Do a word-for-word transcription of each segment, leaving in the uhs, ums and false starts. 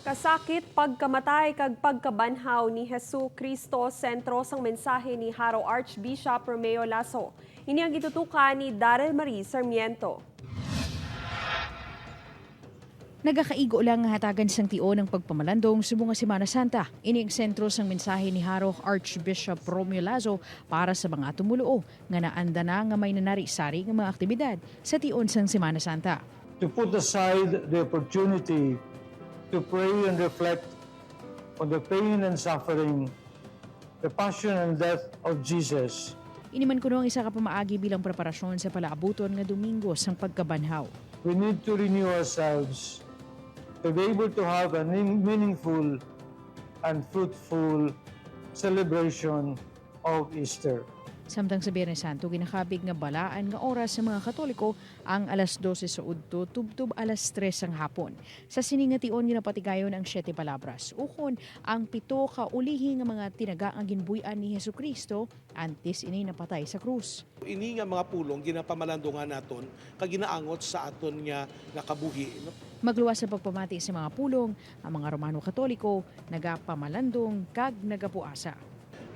Kasakit, pagkamatay, kag pagkabanhaw ni Jesu-Cristo sentro sang mensahe ni Jaro Archbishop Romeo Lazo. Ini ang gitutukan ni Daryl Marie Sarmiento. Nagakaigo lang nga hatagan sang tion ang pagpamalandong subong nga Semana Santa. Ini ang sentro sang mensahe ni Jaro Archbishop Romeo Lazo para sa mga tumoluo nga naanda na nga may nanari-sari nga mga aktibidad sa tion sang Semana Santa. To put aside the opportunity to pray and reflect on the pain and suffering, the passion and death of Jesus. Ini man kuno ang isa ka pamaagi bilang preparasyon sa palaabuton nga Domingo sang Pagkabanhaw. We need to renew ourselves to be able to have a mean-, meaningful and fruitful celebration of Easter. Samtang sa Biyernes Santo, ginakabig nga balaan nga oras sa mga Katoliko ang alas dose sa udto tubtob alas tres sang hapon. Sa sini nga tion, ginapatigayon ang Siete Palabras, ukon ang pito ka ulihi nga mga tinaga nga ginbuy-an ni Jesu-Cristo antes ini napatay sa krus. Ini nga mga pulong ginapamalandungan naton kag ginaangot sa aton nga, nga kabuhi, no? Magluwas sa pagpamati sa mga pulong, ang mga Romano Katoliko nagapamalandong kag nagapuasa.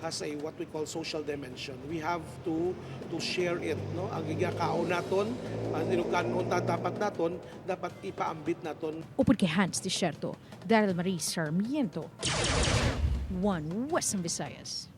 Has a what we call social dimension. We have to, to share it, no? Ang ginakaon naton, ang inukan unta dapat naton, dapat ipaambit naton. Upod kay Hans Desierto, Daryl Marie Sarmiento, One Western Visayas.